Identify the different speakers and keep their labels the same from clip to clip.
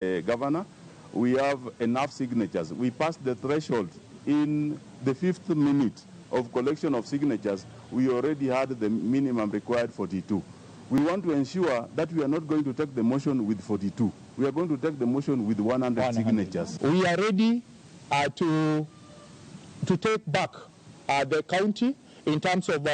Speaker 1: Governor. We have enough signatures. We passed the threshold in the fifth minute of collection of signatures. We already had the minimum required 42. We want to ensure that we are not going to take the motion with 42. We are going to take the motion with 100 signatures.
Speaker 2: We are ready to take back the county in terms of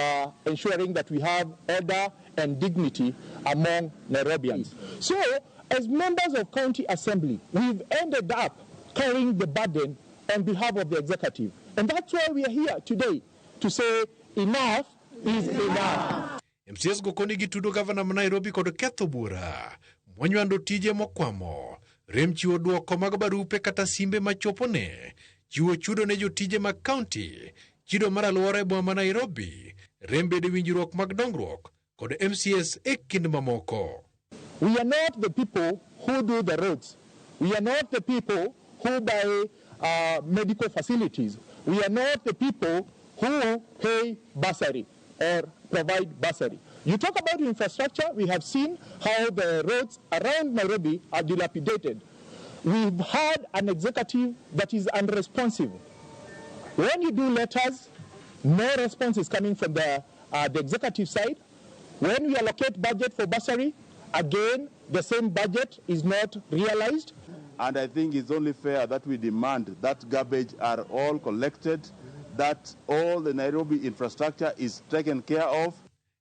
Speaker 2: ensuring that we have order and dignity among Nairobians. So, as members of county assembly, we've ended up carrying the burden on behalf of the executive. And that's why we are here today, to say enough is enough.
Speaker 3: MCAs go koni gitudo gavana ma Nairobi kod ketho bura monywando tije mokwamo rem chiwo duoko mag barupe kata simbe machopone chiwo chudo ne jotije mag kaunti chido mar alwora e boma ma Nairobi rem bedo winjruok mag dongruok kod MCAs e kind mamoko.
Speaker 2: We are not the people who do the roads. We are not the people who buy medical facilities. We are not the people who pay bursary or provide bursary. You talk about infrastructure, we have seen how the roads around Nairobi are dilapidated. We've had an executive that is unresponsive. When you do letters, no response is coming from the executive side. When we allocate budget for bursary, again, the same budget is not realized.
Speaker 1: And I think it's only fair that we demand that garbage are all collected, that all the Nairobi infrastructure is taken care of.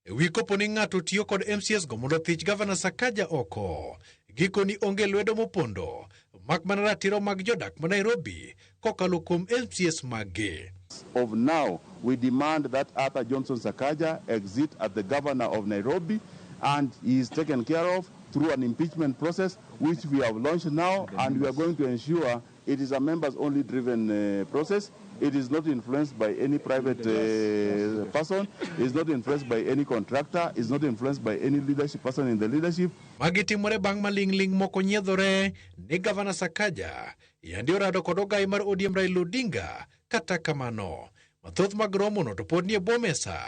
Speaker 3: E wi kopo ni ng'ato tiyo kod MCAs go mondo thich gavana Sakaja oko gikoni onge lwedo mopondo mak mana ratiro mag jodak ma Nairobi kokalo kuom MCAs maggi.
Speaker 1: Of now, we demand that Arthur Johnson Sakaja exit as the governor of Nairobi and he is taken care of through an impeachment process, which we have launched now, and we are going to ensure it is a members-only driven process. It is not influenced by any private person. It is not influenced by any contractor. It is not influenced by any leadership person in the leadership.
Speaker 3: Magi timore bang' maling'ling' moko nyiedhore ni gavana Sakaja yandi orado kod ogai mar ODM Raila Odinga. Kata kamano, mathoth mag romono to pod nie bwo mesa,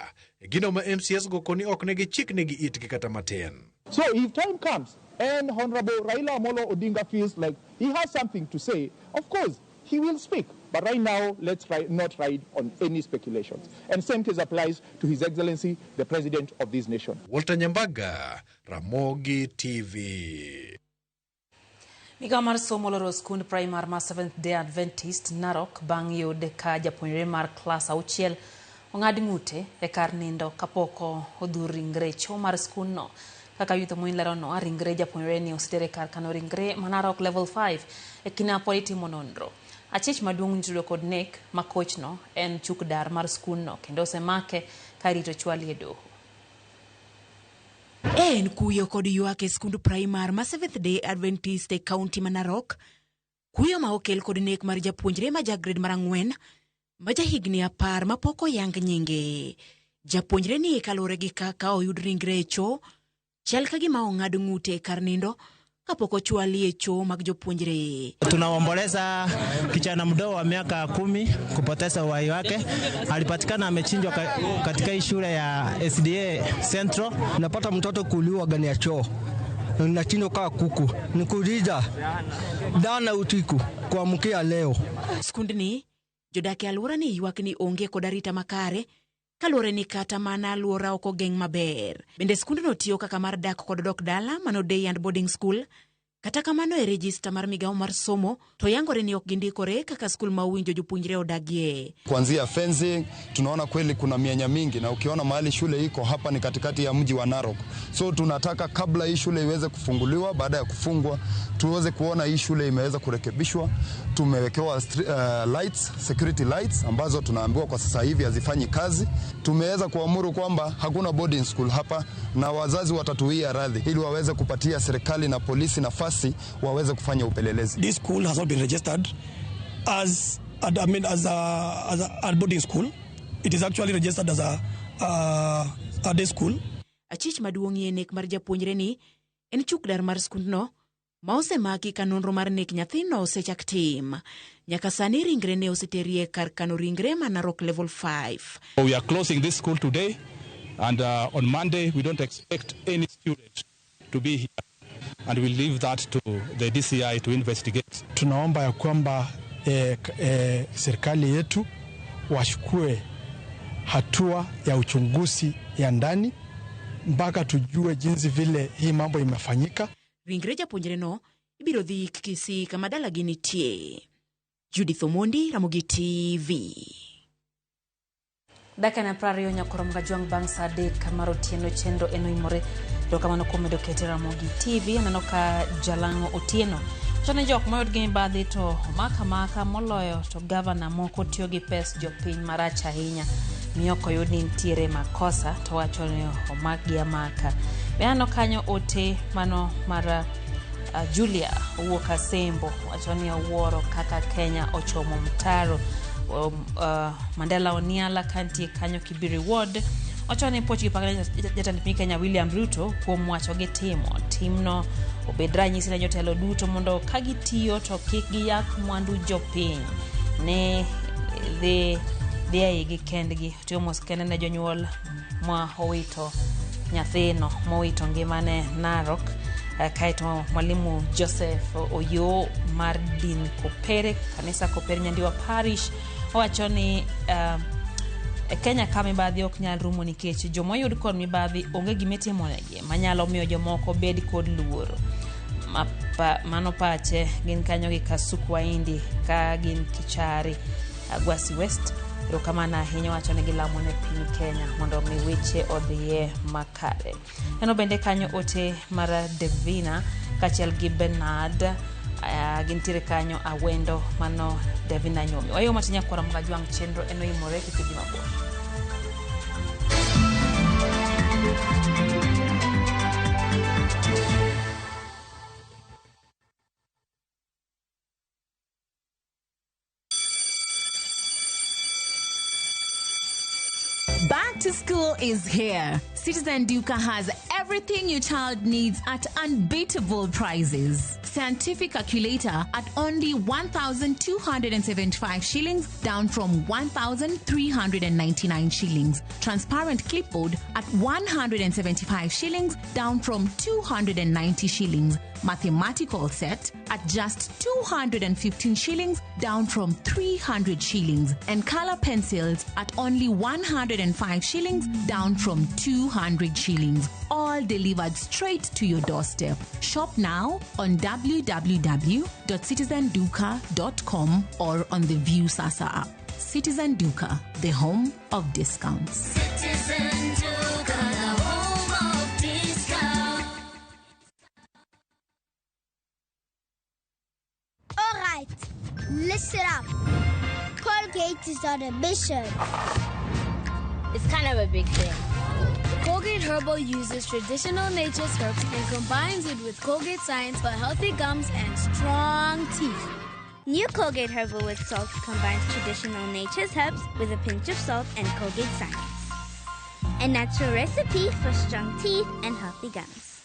Speaker 3: gino ma MCAs go koni ok ne gichiknegi itgi kata matin.
Speaker 2: So if time comes and Honorable Raila Amolo Odinga feels like he has something to say, of course, he will speak. But right now, let's not ride on any speculations. And same case applies to His Excellency, the President of this nation.
Speaker 3: Walter Nyambaga, Ramogi TV.
Speaker 4: Migawo mar somo oloro skund primar ma Seventh Day Adventist Narok bang' yud ka japuonjre mar klas auchiel ong'ad ng'ute e kar nindo kapok odhur ringre cho mar skundno. Kaka Youth Omuin leronwa, ringre japuonjre ni oseter e kar kano ringre ma Narok Level 5 e kinde ma pod itimo nonro. Achich maduong' nitudo kod nek ma kochno en chuk dar mar skundno kendo osemake ka irito chwali e doho.
Speaker 5: En kuyo kod ywak e skund primar ma Seventh Day Adventist e kaunti ma Narok. Kuyo ma okel kod nek mar japuonjre ma ja grade mar 4 ma jahigni 10 ma pok oyang nyinge. Japuonjre ni kaluwore gi kaka oyud ringre e cho, chal ka gima ong'ad ng'ute e kar nindo kapok ochwali e choo mag jopuonjre.
Speaker 6: Tunaomboleza kijana mdogo wa miaka 10 kupoteza uhai wake. Alipatikana amechinjwa katika hii shule ya SDA Central.
Speaker 7: Napata mtoto kuuliwa ndani ya choo nachinjwa kaa kuku, nikuuliza dana usiku kuamkia leo.
Speaker 5: Skundni jodak e alwora ni ywak ni onge kod arita makare kaluwore ni kata mana alwora ok ogeng' maber. Bende skundno tiyo kaka mar dak kod dok dala mano day and boarding school. Kata kamano e rejista mar migawo mar somo to yangore ni ok gindikore kaka skul ma owinjo jopuonjre odagie.
Speaker 8: Kuanzia fencing tunaona kweli kuna mianya mingi, na ukiona mahali shule iko hapa ni katikati ya mji wa Narok. So tunataka kabla hii shule iweze kufunguliwa, baada ya kufungwa tuweze kuona hii shule imeweza kurekebishwa. Tumewekewa lights, security lights ambazo tunaambiwa kwa sasa hivi hazifanyi kazi. Tumeweza kuamuru kwamba hakuna boarding school hapa, na wazazi watatuia radhi ili waweze kupatia serikali na polisi nafasi waweze kufanya upelelezi.
Speaker 9: This school has not been registered as, I mean, as a boarding school. It is actually registered as a day school.
Speaker 5: Achich maduong'ie nek mar japuonjre ni en chuk dar mar skundno ma osemaki ka nonro mar nek nyathino osechak tim. Nyaka sani ringre ne oseterie kar kano ringre ma Narok Level 5.
Speaker 10: We are closing this school today, and on Monday we don't expect any student to be here. and we leave that to the DCI to investigate.
Speaker 11: Tunaomba ya kwamba serikali yetu washukue hatua ya uchunguzi ya ndani mpaka tujue jinsi vile hii mambo imefanyika.
Speaker 5: Ringre japuonjreno ibiro dhi Kisii kama dalagi nitie. Judith Omondi, Ramogi TV.
Speaker 4: Dakika na 20 nyakoro Kajwang' bang' saa 3 mar otieno chenro en oimore. Erokamano kuom medo kete Ramogi TV. Aneno ka Jalang'o Otieno wacho ni jok moyud gi mibadhi to omak amaka moloyo to gavana moko tiyo gi pes jopiny marach ahinya miyo ok oyud ni nitiere makosa to wacho ni omakgi amaka. Be aneno kanyo ote mano mar Julia owuok Asembo wacho ni owuoro kaka Kenya ochomo mtaro. Mandela Oniala kantie kanyo Kibiri Ward wacho ni puoch gi pak ne jatend piny Kenya William Ruto kuom wacho gi timo timno obed ranyisi ne jotelo duto mondo ka gitiyo to kik giyak mwandu jopiny ne dhi eigi kendgi. Oting'o mos kende ne jonyuol ma owito nyathino mowito ngimane Narok. Kaeto mwalimu Joseph Oyo mar din Kopere, kanisa Kopere Nyandiwa Parish owacho ni e Kenya ka mibadhi ok nyal rumo nikech jomoyud kod mibadhi onge gimitimonegi manyalo miyo jomoko bed kod luoro. Mano pache gin kanyo gi Kasuku Waindi ka gin Kichari Gwasi West. Erokamano ahinya wacho ni gilamo ne piny Kenya mondo mi weche odhiye makare. Neno bende kanyo ote mar Devina kaachiel gi Bernard gintiere kanyo Awendo mano Devina Nyomi. Wayo matin nyakwara Kajwang' chenro en oimore kik idhi mabor.
Speaker 12: Back to school is here. Citizen Duka has everything your child needs at unbeatable prices. Scientific calculator at only 1,275 shillings, down from 1,399 shillings. Transparent clipboard at 175 shillings, down from 290 shillings. Mathematical set at just 215 shillings, down from 300 shillings. And color pencils at only 105 shillings, down from 200 shillings. All delivered straight to your doorstep. Shop now on www.citizenduka.com or on the Viusasa app. Citizen Duka, the home of discounts.
Speaker 13: Citizen Duka, the home of discounts.
Speaker 14: All right, listen up. Colgate is on a mission.
Speaker 15: It's kind of a big thing.
Speaker 16: Colgate Herbal uses traditional nature's herbs and combines it with Colgate science for healthy gums and strong teeth.
Speaker 15: New Colgate Herbal with Salt combines traditional nature's herbs with a pinch of salt and Colgate science. A natural recipe for strong teeth and healthy gums.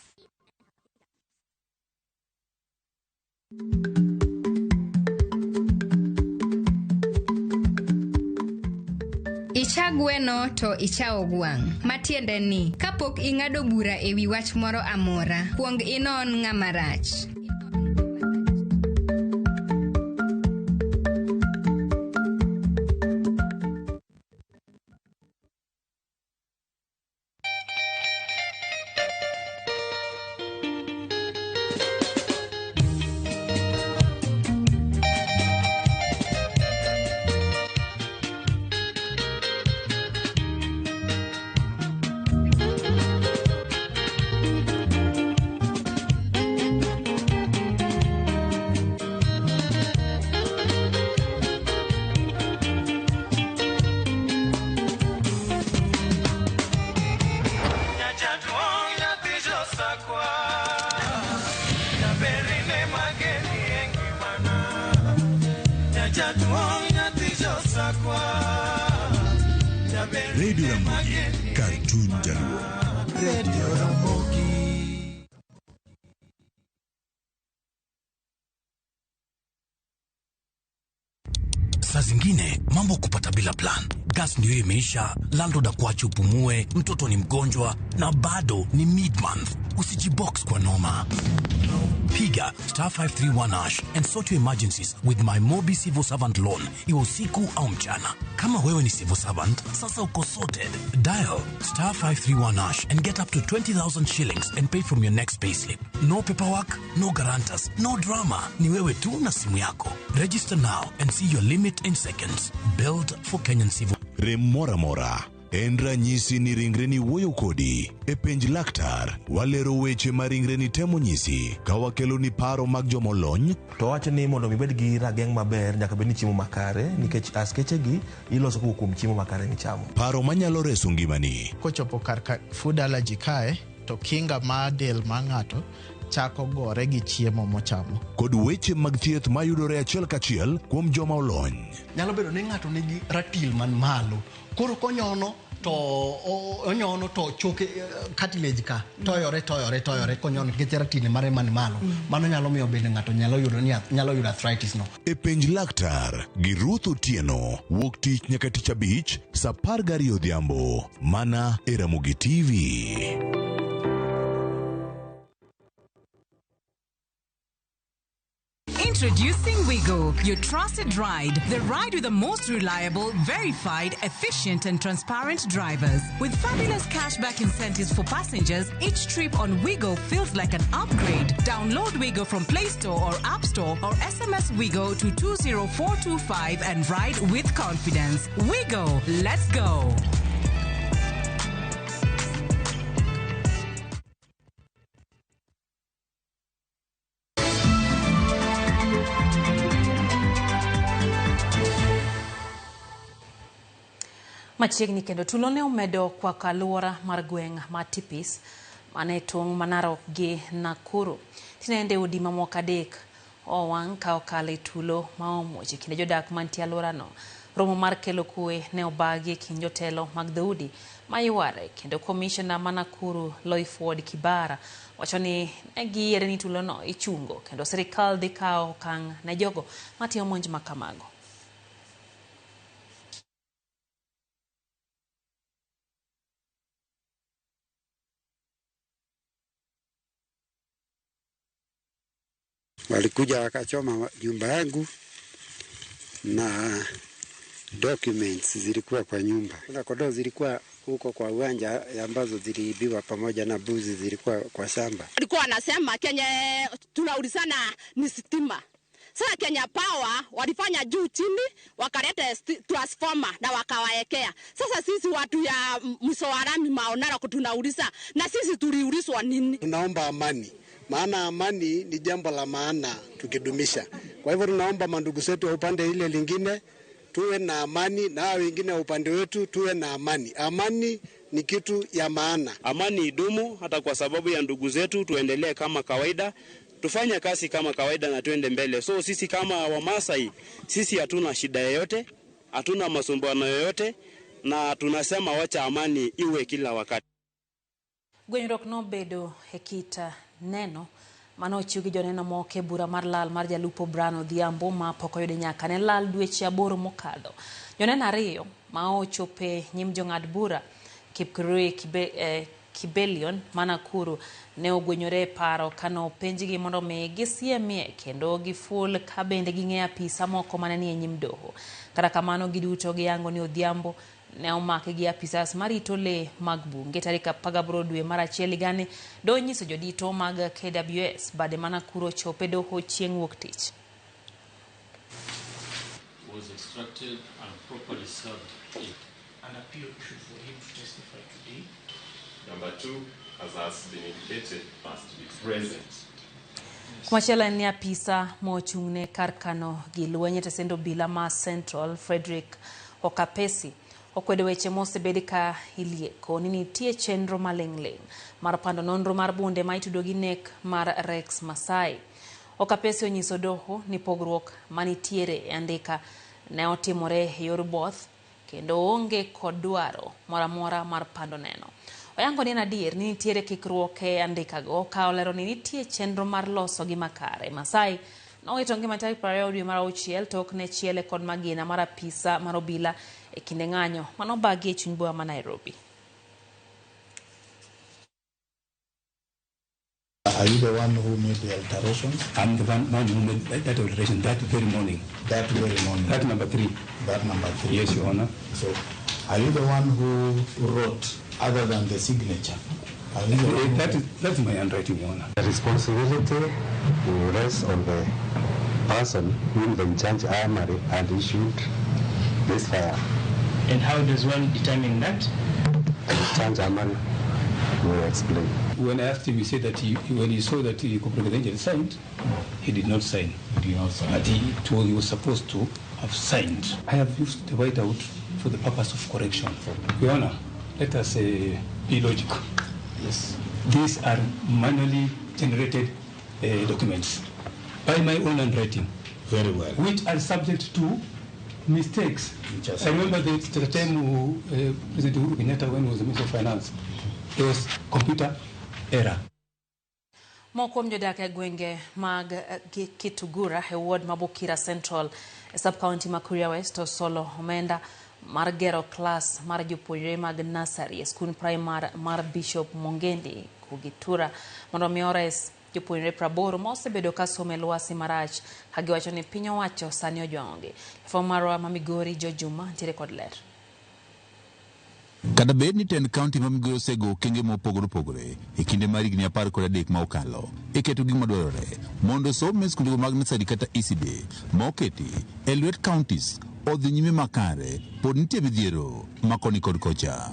Speaker 17: Icha gweno to ichawo gwang'. Matiende ni, kapok ing'ado bura e wi wach moro amora, kuong inon ng'ama rach.
Speaker 18: Radio Ramogi, Cartoon Jaluo.
Speaker 19: Radio Ramogi.
Speaker 20: Saa zingine mambo kupata bila plan. Gas ndio imeisha, landlord akuache upumue, mtoto ni mgonjwa na bado ni mid month. Usijibox kwa noma. Piga star 531 hash and sort your emergencies with my Mobi Civil Servant Loan, iwe usiku au mchana. Kama wewe ni civil servant, sasa uko sorted. Dial star 531 hash and get up to 20,000 shillings and pay from your next payslip. No paperwork, no guarantors, no drama. Ni wewe tu na simu yako. Register now and see your limit in seconds. Build for Kenyan Civil.
Speaker 18: Rem moro amora en ranyisi ni ringreni wuoyo kodi. E penj laktar, walero weche ma ringreni temo nyisi ka wakeloni paro mag jomolony.
Speaker 21: To wacho ni mondo mi ibed gi rageng' maber nyaka bed ni chiemo makare nikech askeche gi iloso kowuok kuom chiemo makare michamo.
Speaker 18: Paro manyalo reso ngimani.
Speaker 22: Kochopo kar ka food allergy kae to kinga mar del mar ng'ato chako gore gi chiemo mochamo.
Speaker 18: Kod weche mag thieth mayudore achiel kachiel kuom joma olony.
Speaker 23: Nyalo bedo ni ng'ato nigi ratil man malo, koro konyono to onyono to choke cartilage ka toyore toyore toyore konyono nikech ratil mare man malo. Mano nyalo miyo bende ng'ato nyalo yudo ni nyalo yudo arthritis no.
Speaker 18: E penj laktar gi Ruth Otieno wuok tich nyaka tich abich saa 12 odhiambo mana e Ramogi TV.
Speaker 24: Introducing Wigo, your trusted ride. The ride with the most reliable, verified, efficient, and transparent drivers. With fabulous cashback incentives for passengers, each trip on Wigo feels like an upgrade. Download Wigo from Play Store or App Store or SMS Wigo to 20425 and ride with confidence. Wigo, let's go.
Speaker 4: Machiegni kendo tulo ne omedo kwako alwora mar gweng' ma Tipis mane tong' ma Narok gi Nakuru. Tinende udi mamoko 3 owang' ka okalo e tulo ma omuoch e kinde jodak mantie alworano. Romo mar kelo kwe ne obagi e kind jotelo mag dhoudi ma yware kendo komishona ma Nakuru Loiford Kibara wacho ni ne giyiere ni tulono ichungo kendo sirikal dhi kawo okang' ne jogo matimo monj ma kamago.
Speaker 25: Walikuja wakachoma nyumba yangu na documents zilikuwa kwa nyumba. Kuna kondoo zilikuwa huko kwa uwanja ambazo ziliibiwa pamoja na mbuzi zilikuwa kwa shamba.
Speaker 26: Alikuwa anasema Kenya tunaulizana ni stima. Sasa Kenya Power walifanya juu chini wakaleta transformer na wakawaekea. Sasa sisi watu ya Msoarami Maonara tunauliza na sisi tuliulizwa nini?
Speaker 27: Tunaomba amani. Maana amani ni jambo la maana tukidumisha. Kwa hivyo tunaomba mandugu zetu wa upande ile lingine tuwe na amani, na wengine wa upande wetu tuwe na amani. Amani ni kitu ya maana.
Speaker 28: Amani idumu hata kwa sababu ya ndugu zetu, tuendelee kama kawaida, tufanye kazi kama kawaida na tuende mbele. So sisi kama Wamasai, sisi hatuna shida yoyote, hatuna masumbuano yoyote, na tunasema wacha amani iwe kila wakati.
Speaker 4: Gwenyruok nobedo e kit neno mane ochiw gi joneno moko e bura mar lal mar jalupo Brian Odhiambo ma pok oyude nyaka ne lal dweche 8 mokadho. Joneno 2 ma ochopo nyim jong'ad bura Kipkurui Kibelion ma Nakuru ne ogwenyore e paro kane openjgi mondo mi gisiemie kendo giful ka bende ging'eyo apisa moko mane nie nyim doho. Kata kamano giduto giyango ni Odhiambo ne omaki gi apisas marito le mag bunge tarik 18 dwe mar achiel higani. Doho nyiso jodito mag KWS bade ma Nakuru ochopo e doho chieng' wuok tich.
Speaker 29: Was extracted and properly served it.
Speaker 30: An appeal issued for him to testify today.
Speaker 31: Number 2, as has been indicated, must be present.
Speaker 4: Kumachielo en ni apisa mochung'ne kar kano gi lweny e tesend obila ma Central Frederick Okapesi okwedo weche mosebed ka ilieko ni nitie chenro maling'ling' mar pando nonro mar bunde ma itudo gi nek mar Rex Masai. Okapesi onyiso doho ni pogruok manitiere e andika ne otimore e yor both kendo onge kod dwaro moro amora mar pando neno. Oyango ni en adier ni nitiere kikruok e andikago ka olero ni nitie chenro mar loso gi makare. Masai Nowito ngima tarik 20 dwe mar auchiel tok ne chiele kod magina mar apisa mar obila e kinde ng'anyo manobagi e chuny boma ma Nairobi.
Speaker 1: Are you the one who made the alterations?
Speaker 2: I'm the one who made that alteration that very morning.
Speaker 1: That very morning?
Speaker 2: That number 3.
Speaker 1: That number 3.
Speaker 2: Yes, Your Honor.
Speaker 1: So, are you the one who wrote other than the signature? Are you the one who
Speaker 2: That's my handwriting, Your Honor.
Speaker 3: The responsibility will rest on the person whom the judge armory and issued this fire.
Speaker 30: And how does one determine that?
Speaker 3: The judge armory will explain.
Speaker 2: When I asked him, he said that when he saw that the Corporal Githinji signed, he did not sign.
Speaker 1: He did not sign.
Speaker 2: But he was supposed to have signed. I have used the whiteout for the purpose of correction. Your Honor, let us be logical.
Speaker 1: Yes.
Speaker 2: These are manually generated documents by my own handwriting.
Speaker 1: Very well.
Speaker 2: Which are subject to mistakes. I remember the time President Uhuru Kenyatta, when he was the Minister of Finance, there was computer error.
Speaker 4: Moko kuom jodak e gwenge mag Kitugura e ward ma Bukira Central e sub-county ma Kuria West osolo omenda mar gero klas mar jopuonjre mag nursery e skund primar mar Bishop Mongendi Kugitura mondo mi ores jopuonjre 80 ma osebedo ka somo e lwasi marach ka giwacho ni piny owacho sani ojwang'ogi. Jafwambo marwa ma Migori George Juma nitiere kod ler.
Speaker 5: Kata bed ni tend kaunti ma Migori osego okenge mopogore opogore e kinde mar higni 13 ma okalo e keto gik madwarore mondo somo e skundego mag nursery kata ECD ma oketi e lwet counties odhi nyime makare, pod nitie midhiero ma koni kod kocha.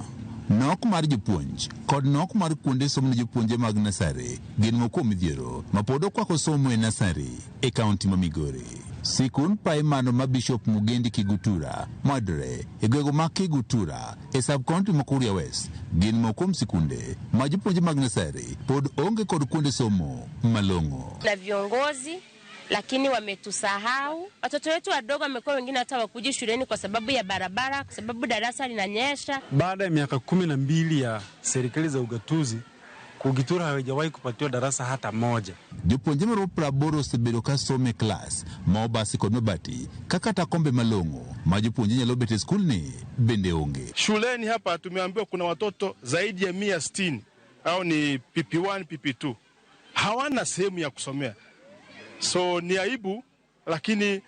Speaker 5: Nok mar jopuonj kod nok mar kuonde somo ne jopuonje mag nursery gin moko kuom midhiero ma pod okwako somo e nursery e kaunti ma Migori. Sikund primar ma Bishop Mugendi Kigutura mayudore e gwenge ma Kigutura e sub-county ma Kuria West gin moko kuom sikunde ma jopuonje mag nursery pod onge kod kuonde somo malong'o.
Speaker 6: Na viongozi lakini wametusahau. Watoto wetu wadogo wamekuwa wengine hata wakuji shuleni kwa sababu ya barabara, kwa sababu darasa linanyesha.
Speaker 7: Baada ya miaka 12 ya serikali za ugatuzi, Kugitura hawajawahi kupatiwa darasa hata moja.
Speaker 5: Jopuonje maromo 80 osebedo ka somo e klas ma obasi kod mabati kaka kata kombe malong'o ma jopuonje nyalo bet e skulni bende onge.
Speaker 8: Shuleni hapa tumeambiwa kuna watoto zaidi ya 160 au ni PP1, PP2 hawana sehemu ya kusomea. So ni aibu, lakini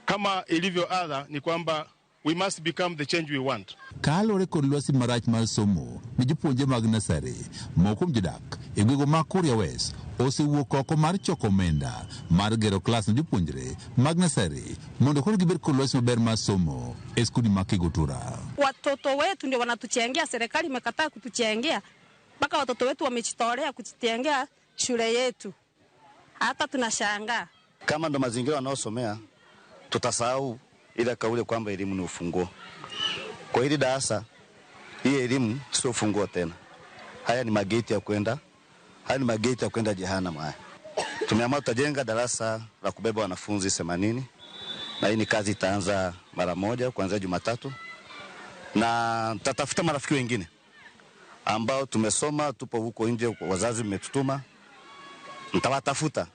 Speaker 8: kama ilivyo adha ni kwamba we must become the change we want.
Speaker 5: Kaluwore kod lwasi marach mar somo ne jopuonje mag nursery, moko kuom jodak e gwenge ma Kuria West osewuok oko mar choko omenda mar gero klas ne jopuonjre mag nursery mondo koro gibed kod lwasi maber mar somo e skul ma Kigutura.
Speaker 26: Watoto wetu ndio wanatuchengea, serikali imekataa kutuchengea, mpaka watoto wetu wamejitolea kututengea shule yetu. Hata tunashangaa.
Speaker 9: Kama ndo mazingira wanaosomea, tutasahau ile kauli kwamba elimu ni ufunguo. Kwa hili darasa, hii elimu sio ufunguo tena. Haya ni mageti ya kwenda, haya ni mageti ya kwenda jehanamu haya. Tumeamua tutajenga darasa la kubeba wanafunzi 80 na hii ni kazi itaanza mara moja kuanzia Jumatatu. Na tutatafuta marafiki wengine ambao tumesoma, tupo huko nje, wazazi mmetutuma. Nitawatafuta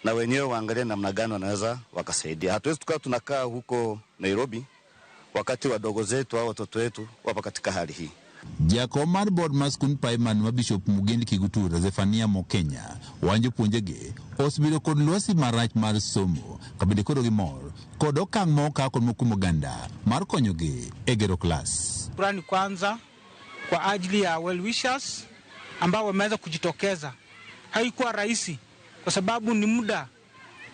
Speaker 9: na wenyewe waangalie namna gani wanaweza wakasaidia. Hatuwezi tukawa tunakaa huko Nairobi wakati wadogo zetu au watoto wetu wapo katika hali hii.
Speaker 5: Jakom mar board mar skund primar ma Bishop Mugendi Kigutura Zephania Mokenya wacho jopuonjegi osebedo kod lwasi marach mar somo ka bende koro gimor kod okang' ma okaw kod moko kuom oganda mar konyogi e gero klas.
Speaker 10: Shukrani kwanza kwa ajili ya well wishers ambao wameweza kujitokeza. Haikuwa rahisi kwa sababu ni muda.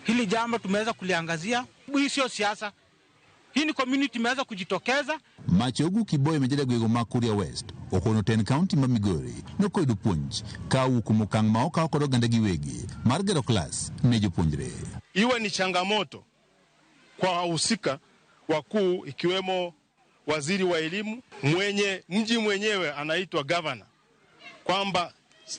Speaker 10: Hili jambo tumeweza kuliangazia. Hii sio siasa. Hii ni community imeweza kujitokeza.
Speaker 5: Machogu Kiboy mejeda gwego ma Kuria West okono ten county ma Migori nokoyudo puonj ka owuok kuom okang' ma okaw kod oganda giwegi mar gero klas ne jopuonjre.
Speaker 8: Iwe ni changamoto kwa wahusika wakuu ikiwemo waziri wa elimu, mwenye mji mwenyewe anaitwa governor, kwamba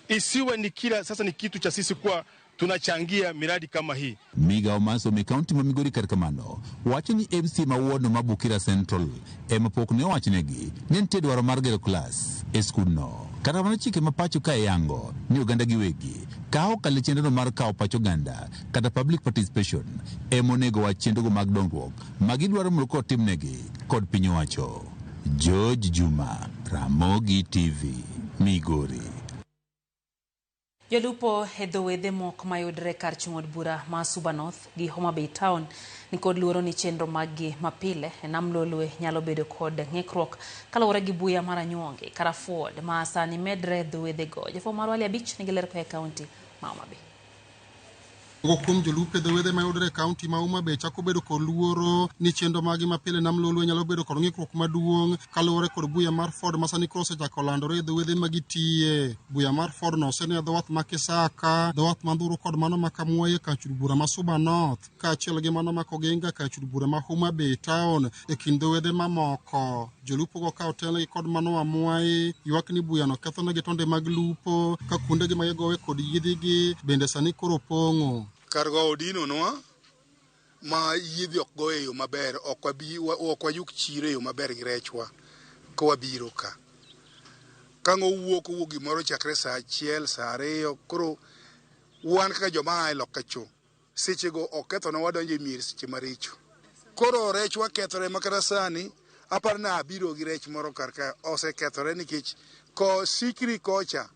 Speaker 8: isiwe ni kila sasa ni kitu cha sisi kuwa tunachangia miradi kama hii.
Speaker 5: Migawo mar somo e kaunti ma Migori kar kamano wacho ni MC ma wuono ma Bukira Central ema pok ne owachnegi ni nitie dwaro mar gero klas e skundno. Kata kamano chike ma pacho kae yango ni oganda giwegi ka okalo e chenrono mar kawo pach oganda kata public participation ema onego wach chenrogo mag dongruok ma gidwaro mondo koro timnegi kod piny owacho. George Juma, Ramogi TV, Migori.
Speaker 4: Jolupo e dho wedhe moko mayudre kar chung' od bura ma Suba North gi Homa Bay Town nikod luoro ni chenro maggi mapile e nam Lolwe nyalo bedo kod ng'ikruok kaluwore gi buya mar anyuongi karafuod ma sani medre e dho wedhego. Jafwambo marwa Ali Abich nigi ler koa e kaunti ma Homa Bay.
Speaker 11: Moko kuom jolupo e dho wedhe mayudore e kaunti ma Homa Bay chako bedo kod luoro ni chenro maggi mapile nam Lolwe nyalo bedo kod ng'ikruok maduong' kaluwore kod buya mar Ford ma sani koro osechako landore e dho wedhe ma gitiye. Buya mar Ford no osene e dho wath ma Kisaka, dho wath ma Ndhuru kod mano ma Kamwayi e kar chud bura ma Suba North, kaachiel gi mano ma Koginga kar chud bura ma Homa Bay Town e kind dho wedhe mamoko. Jolupo go ka otelnegi kod mano Amwai ywak ni buyano kethonegi tonde mag lupo ka kuondegi ma gigowe kod yiedhigi bende sani koro pong'o.
Speaker 12: Kar gowo odinonwa ma yiedhi ok go e yo maber, ok wabi, ok wayuk chiro e yo maber gi rechwa ka wabiro ka. Ka ng'o wuok, owuok gimoro chakre saa achiel, saa ariyo, koro wan kaka joma a e loka cho, sechego ok kethonwa wadonjo e mier seche maricho. Koro rechwa kethore ma kata sani aparo ni abiro gi rech moro kar ka osekethore nikech ko sikri kocha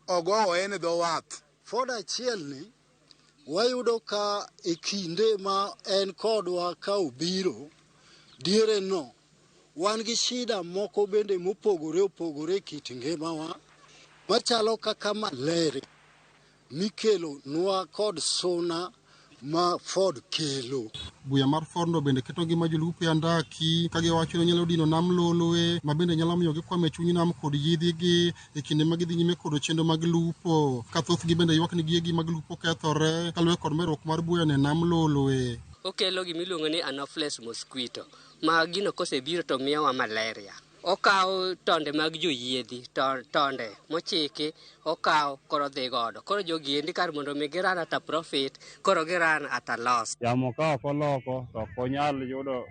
Speaker 12: ogowo en e dho wath.
Speaker 13: Ford achiel ni wayudo ka e kinde ma en kodwa ka obiro diere no wan gi shida moko bende mopogore opogore e kit ngimawa machalo kaka malaria mikelo nwa kod suna ma Ford kelo.
Speaker 11: Buya mar Ford no bende keto ngima jolupo e andaki ka giwacho ni onyalo dino nam Lolwe ma bende nyalo miyo gikwam e chuny nam kod yiedhigi e kinde ma gidhi nyime kod chenro mag lupo. Ka thothgi bende ywak ni gigegi mag lupo kethore kaluwore kod medruok mar buya no e nam Lolwe.
Speaker 14: Okelo gima iluongo ni Anopheles mosquito ma gino kosebiro to miyowa malaria. Okawo tonde mag joyiedhi, tonde mochiki, okawo koro odhi godo. Koro jogi endi kar mondo mi giran at a profit, koro giran at a loss.
Speaker 15: Yamo ka ok oloko to ok wanyal yudo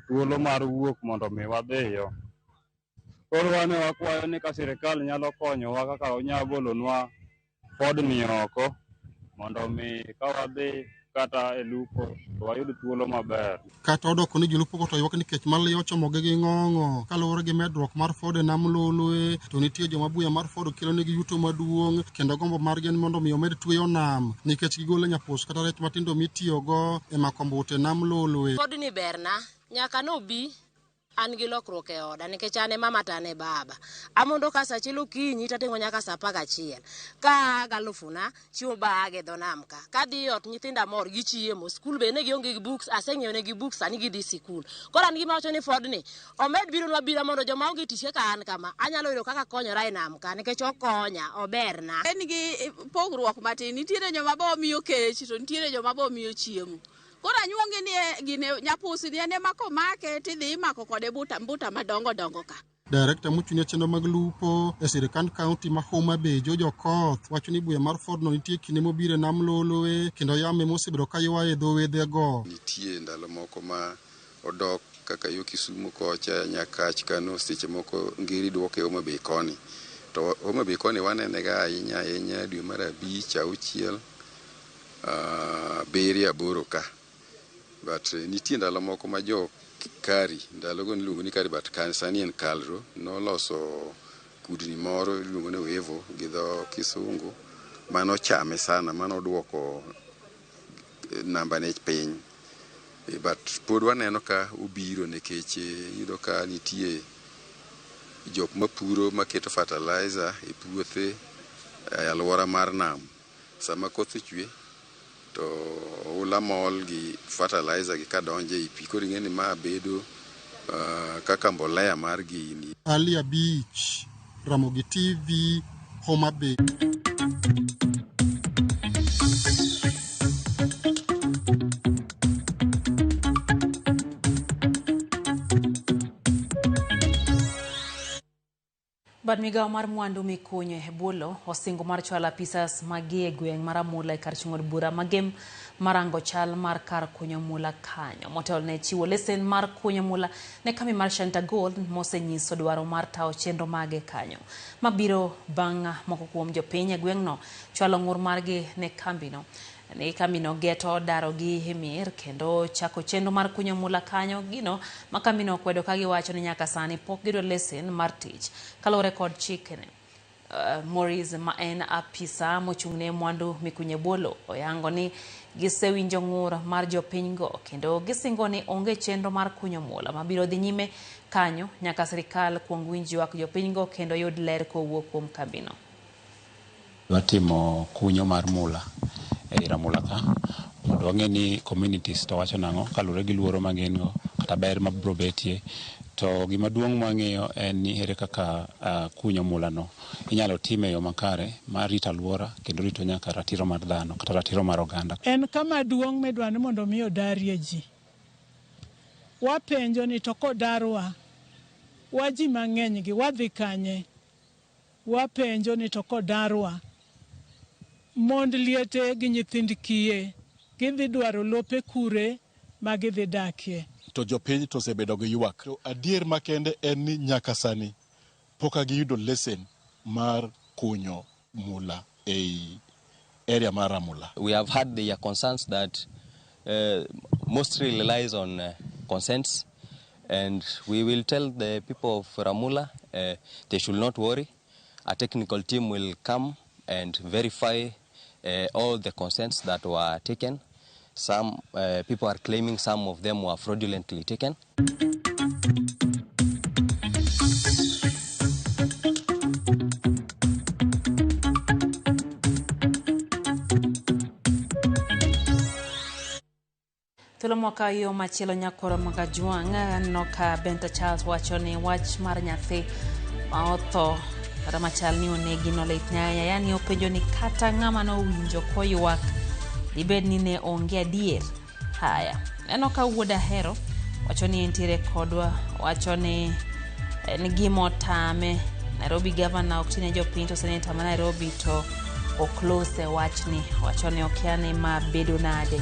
Speaker 15: thuolo mar wuok mondo mi wadhiyo. Koro wan wakwayo ni ka sirikal nyalo konyowa kaka onyalo golonwa Ford ni oko mondo mi ka wadhi kata e lupo to wayud thuolo maber.
Speaker 11: Kata odoko ni jolupo go to ywak ni kech maliyo ochomogi gi ng'ong'o kaluwore gi medruok mar Ford e nam Lolwe to nitie joma buya mar Ford kelo negi yuto maduong' kendo gombo margi en mondo mi omed tweyo nam nikech gigolo nyapus kata rech matindo mitiyogo e mako mbute e nam Lolwe.
Speaker 16: Ford ni berna nyaka nobi an gi lokruok e oda nikech an e mama to an e baba. Amondo ka saa achiel okinyi tating'o nyaka saa apar gachiel. Ka aa galufuna chiemo ba aa go e dho nam ka. Kadhi ot nyithinda mor gichiemo. Skul be ne gionge gi books aseng'iewo negi books sani gidhi sikul. Koro an gima awacho ni Ford ni omed bironwa abira mondo joma onge tich kaka an kama anyalo yudo kaka konyora e nam ka nikech okonya oberna.
Speaker 17: En gi pogruok matin, nitiere joma bo omiyo kech to nitiere joma bo omiyo chiemo. Koro anyuongi ni gine nyapusi ni en ema komake tidhi imako kode buta mbuta madongo dongo ka.
Speaker 11: Direkta mochung' ne chenro mag lupo e sirikand kaunti ma Homa Bay, George Okoth, wacho ni buya mar Ford no nitie kinde mobiro e nam Lolwe kendo yamo ema osebedo ka ywaye e dho wedhego.
Speaker 19: Nitie ndalo moko ma odok kaka yo Kisumu kocha Nyakach kano seche moko ngeri duoke Homa Bay koni. To Homa Bay koni wanene ga ahinya ahinya dwe mar abich, auchiel, abiriyo, aboro ka. But nitie ndalo moko ma jo kari, ndalogo niluongo ni kari but sani en Kalro, noloso kudni moro iluongo ni wevo gi dho kisungu manochame sana manoduoko namba ne piny. But pod waneno ka obiro nikech iyudo ka nitie jok mapuro maketo fertilizer e puothe e alwora mar nam. Sama koth ochwe to oula mol gi fertilizer gi kadonjo ei pi. Koro ing'e ni ma bedo kaka mbolea mar gini.
Speaker 11: Ali Abich, Ramogi TV, Homa Bay.
Speaker 4: Bad migawo mar mwandu mikunyo e bwo lowo osingo mar chwalo apisas magie gweng' mar Amula e kar chung' od bura magem marango chal mar kar kunyo mula kanyo. Motelo ne chiwo lesen mar kunyo mula ne kambi mar Shanta Gold mosenyiso dwaro mar tawo chenro mage kanyo. Mabiro bang' moko kuom jopiny e gweng'no chwalo ng'ur margi ne kambino. Ni kambino geto darogi e mier kendo chako chenro mar kunyo mula kanyo gino ma kambino okwedo ka giwacho ni nyaka sani pok giyudo lesen mar tich kaluwore kod chikne. Maurice ma en apisa mochung'ne mwandu mikunyo e bwo lowo oyango ni gisewinjo ng'ur mar jopinygo kendo gisingo ni onge chenro mar kunyo mula mabiro dhi nyime kanyo nyaka sirikal kuong winj ywak jopinygo kendo yud ler kowuok kuom kambino.
Speaker 18: Watimo kunyo mar mula e Ramula ka mondo wang'e ni communities to wacho nang'o kaluwore gi luoro ma gin go kata ber mabiro betie. To gima duong' mwang'iyo en ni ere kaka kunyo mula no inyalo tim e yo makare mar rito alwora kendo rito nyaka ratiro mar dhano kata ratiro mar oganda.
Speaker 20: En kama duong' midwa ni mondo mi odarie ji. Wapenjo ni to kodarwa, wa ji mang'eny gi wadhi kanye? Wapenjo ni to kodarwa, mond liete gi nyithind kiye gidhi dwaro lope kure ma gidhi dakie?
Speaker 21: To jopiny to osebedo gi ywak. To adier makende en ni nyaka sani pok giyudo lesen mar kunyo mula ei area mar Ramula.
Speaker 22: We have had their concerns that mostly relies on consents, and we will tell the people of Ramula they should not worry. A technical team will come and verify all the consents that were taken. Some people are claiming some of them were fraudulently taken.
Speaker 4: Thuolo mwaka yo machielo nyakwaro Magajwang' aneno ka Benta Charles wacho ni wach mar nyathi ma otho kata machal ni onegi no lit ne ahinya. Yani openjo ni kata ng'ama nowinjo koywak dibed ni ne onge adier. Haya, neno ka wuod Ahero wacho ni entiere kodwa, wacho ni en gima otame. Nairobi governor ok tine jopiny to seneta ma Nairobi to oklose wachni, wacho ni okia ni ma bedo nade.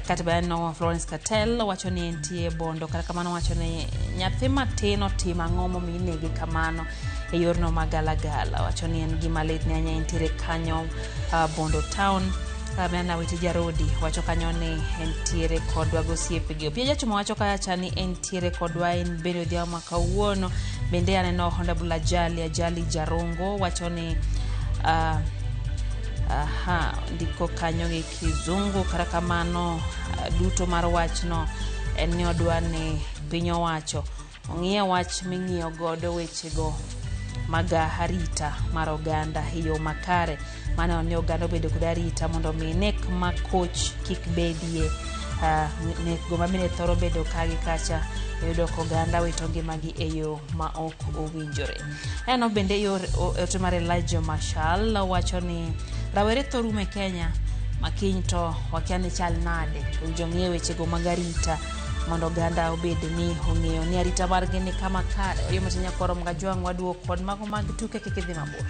Speaker 4: Kata bende no Florence Catel wacho ni entie Bondo, kata kamano wacho ni nyathi matin otimo ang'o momiyo inege kamano e yorno magalagala. Wacho ni en gima lit ne ahinya, entiere kanyo Bondo town. Bende Awiti Jarodi wacho kanyo ni entiere kodwa gosiepegi. Opiyo Jachuma wacho kacha ni entiere kodwa en bende odhiambo ma kawuono. Bende aneno Honorable Ajali Jarongo wacho ni ndiko kanyo gi kizungu. Kata kamano duto mar wachno en ni odwa ni piny owacho ong'iye wach ming'iyo godo wechego mag arita mar oganda e yo makare. Mano ni oganda obedo kod arita mondo mi nek ma koch kik bedie. Nek go mabende thoro bedo ka gi kacha iyudo ka oganda wito ngimagi e yo ma ok owinjore. Aneno bende yor ote mar Elijah Marshall wacho ni rawere tho rumo e Kenya ma kiny to wakia ni chal nade. Owinjo ng'iye wechego mag arita mondo oganda obed ni ong'eyo ni arita margi ni kama kare. Oyo matin nyakwaro Mgajwang' waduogo kod mago mag tuke kik idhi mabor.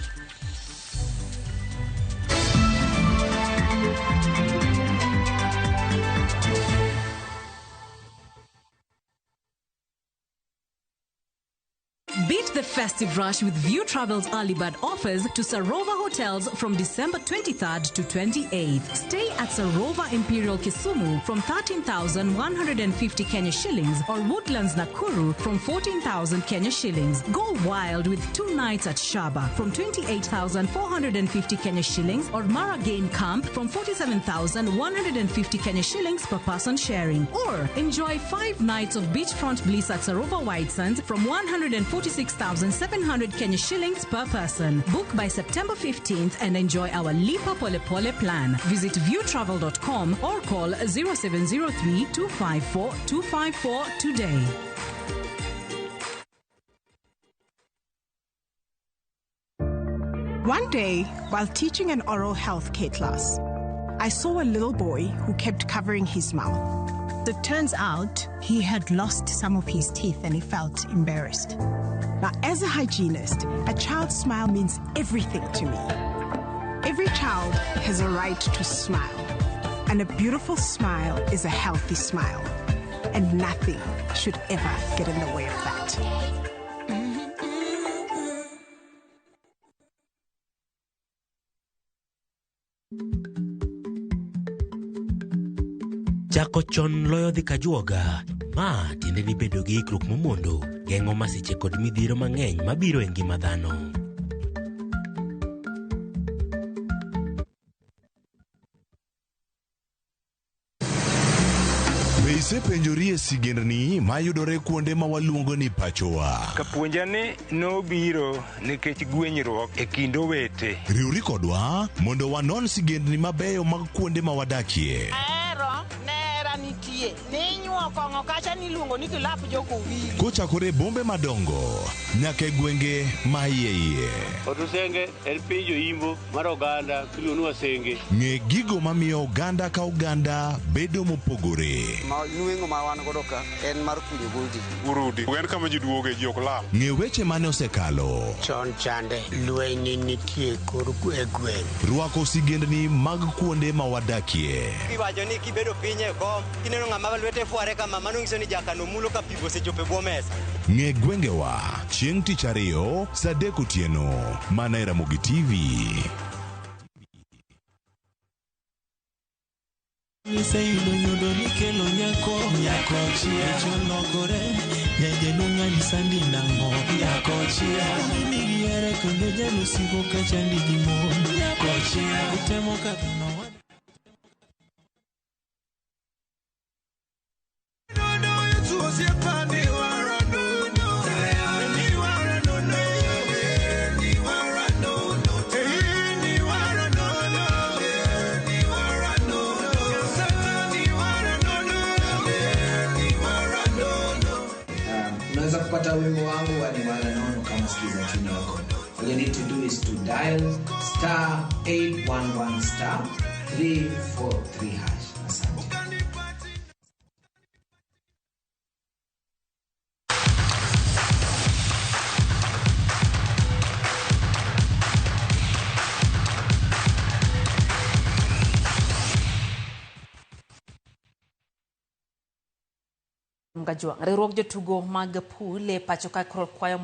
Speaker 23: Beat the festive rush with View Travel's early bird offers to Sarova Hotels from December 23rd to 28th. Stay at Sarova Imperial Kisumu from 13,150 Kenya shillings or Woodlands Nakuru from 14,000 Kenya shillings. Go wild with 2 nights at Shaba from 28,450 Kenya shillings or Mara Game Camp from 47,150 Kenya shillings per person sharing. Or enjoy 5 nights of beachfront bliss at Sarova White Sands from 146,700 Kenya shillings per person. Book by September 15th and enjoy our Lipa Pole Pole plan. Visit viewtravel.com or call 0703 254 254 today.
Speaker 24: One day, while teaching an oral health care class, I saw a little boy who kept covering his mouth. It turns out he had lost some of his teeth and he felt embarrassed. Now, as a hygienist, a child's smile means everything to me. Every child has a right to smile, and a beautiful smile is a healthy smile, and nothing should ever get in the way of that.
Speaker 1: Chako chon loyo dhi kajuoga. Ma tiende ni bedo gi ikruok momondo geng'o masiche kod midhiero mang'eny mabiro e ngima dhano.
Speaker 2: Be isepenjori e sigendni mayudore kuonde ma waluongo ni pachowa?
Speaker 3: Kapuonja ni nobiro nikech gwenyruok e kind owete.
Speaker 2: Riwri kodwa mondo wanon sigendni mabeyo mag kuonde ma wadakie.
Speaker 6: Ahero nera nitie ninyuo kong'o kacha niluongo ni kilap jokowili.
Speaker 2: Kochakore e bombe madongo nyaka e gwenge ma iye iye.
Speaker 7: Otusenge en piny joimbo mar oganda miluongo ni Wasenge.
Speaker 2: Ng'e gigo mamiyo oganda ka oganda bedo mopogore.
Speaker 25: Ma nweng'o ma wan godo ka en mar kunyo goldi.
Speaker 8: Urudi. En kama ji duoge ji ok lal.
Speaker 2: Ng'e weche mane osekalo.
Speaker 27: Chon chande lweny nitie kor e gweng'.
Speaker 2: Rwako sigendni mag kuonde ma wadakie.
Speaker 28: Iwacho ni kibedo piny e kom kineno ng'ama lwete fware kama mano nyiso ni jakano mulo ka pi osechopo e bwo mesa.
Speaker 2: Ng'e gwengewa chieng' tich ariyo saa 3 otieno mana e Ramogi TV.
Speaker 29: Iseyudo nyodo nikelo nyako nyako chia cholokore jajelo ng'ani sandi nang'o nyako chia nigi here kendo jalusigo ka chandi gi mon nyako chia utemo kadhono
Speaker 30: Unaweza kupata wimbo wangu wa Niwara Nono kama sikiza tune yako. All you need to do is to dial star 811 star 343 hash. Asante.
Speaker 4: Mgajwang' riwruog jotugo mag pool e pacho ka koro kwayo